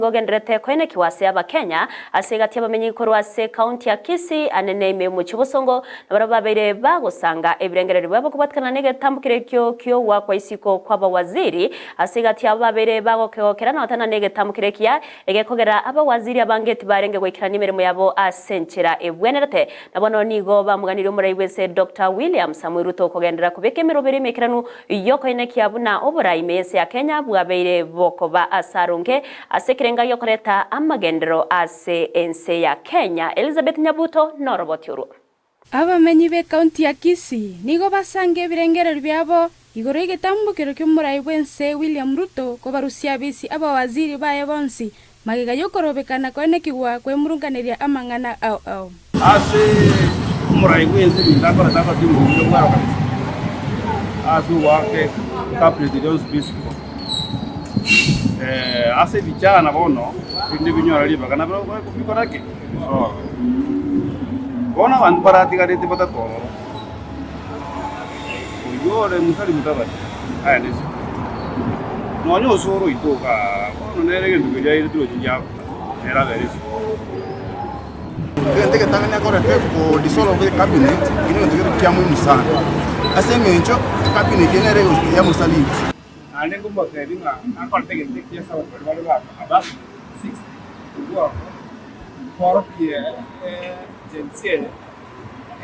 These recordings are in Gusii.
Gogendererete koenekigwa ase Abakenya ase egati y'abamenyi korwa ase ekaunti ya Kisii anene ime y'omochie o Bosongo nabarabwo babeire bagosanga ebirengererio biabo kobwatikana negetambokero ekio ki'ogoakwa isiko kw'abawaziri ase egati yabo babeire bagokegokera na gotana negetambokero ekiya egekogera abawaziri abange tibarenge goikerania emeremo yabo ase enchera ebwenerete na bono nigo bamoganirie omorai bw'ense Doctor William Samoei Ruto kogenderera kobeka emeroberi emeikeranu Y'okoenekia buna oborai ime y'ense ya Kenya bwabeire bokoba ase aronge ase ekerenga gi'okoreta amagenderero ase ense ya Kenya. Elizabeth Nyabuto noroboti orwo. Abamenyi b'Ekaunti ya Kisii nigo basange ebirengererio biabo igoro y'egetambokero ki'omorai bw'ense William Ruto kobarusia abisi abawaziri baye bonsi magega y'okorobekana koenekigwa kwemurunganeria amang'ana ao ao. Ase omorai bw'ense ebinto akorete agote omobuya bwaro kabisa ase ogoaka ecabinet eria yonsi pi isiko. Ase ebichana bono rinde binyore ribaga nabio bikore ki? Bisoe. Bono abanto baratigarete batato ororo, oyio ore Musalia Mudavadi aye isiko, nonya osoro oito igaa bono nere egento keria aire tirochi giabuta nere abere isiko. Egento egetang'ani akorete ko dissolve ecabinet ekio negento kere kia muhimu sana ase eng'encho ecabinet eye nere yamosaliti. Naende nkomoteebia ng'a nakorete egento ekiya ase abanto baria bare baka above 60 korwa oko, nkoorokie Gen Z eye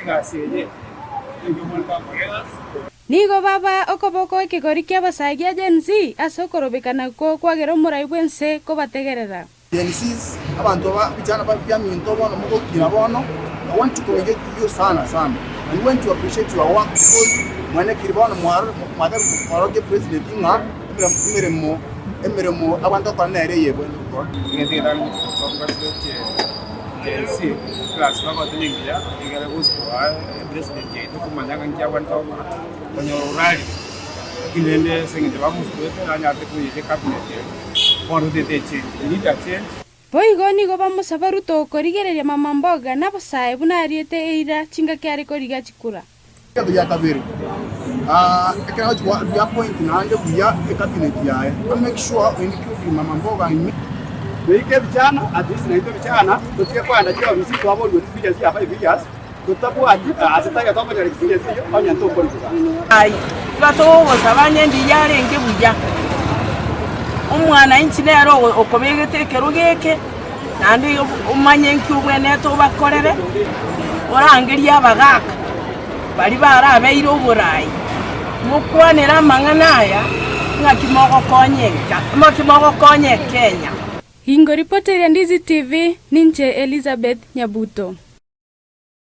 egasi eye eyio omorembe agokora egasi. Nigo baba okoboko ekegori ki'abasae gia Gen Z ase okorobekana okwo kwagera omorai bw'ense kobategerera. Gen Zs, abanto aba vijana ba biaminto bono mogokina bono, I want to congratulate you sana sana and we want to appreciate your work because mwanekire bono mwaro mwataka korokia president ng'a emeremo emeremo abande gokora nere eye ebwenerete gokora. Egento egetang'ani gochia gocongratulate Gen Z egasi bagote nengiya egere gostoa epresident yaito komanya ng'a nki abwenerete gokora konyora orarire lakini rende ase eng'encho bamostoete nanyarete koiyeka ecabinet eye. Bono totete echange, we need a change. Boigo nigo bamosaba Ruto korigereria mama mboga nabosae buna ariete eira chingaki are korigia chikura. Egento gia kabere, ekero agochia goa reappoint naende buya ecabinet yaye, a make sure including mama mboga ime. Toike ebichana, at least naintwe ebichana totige koenda chiofisi twaborigwe experience ya 5 years totabwati ase taiyo tokonyora experience eyio onye ntokorigwa. Aye iga togogosaba onye ndiya arenge buya, omwananchi nere okobegete ekerogo eke, naende omanye nki obwenerete obakorere, orangerie abagaka baria barabeire oboraai, mokwanere amang'ana aya ng'aki mogokonya enka, ng'aki mogokonya Ekenya. Ingoripoteria Ndizi TV, ninche Elizabeth Nyabuto.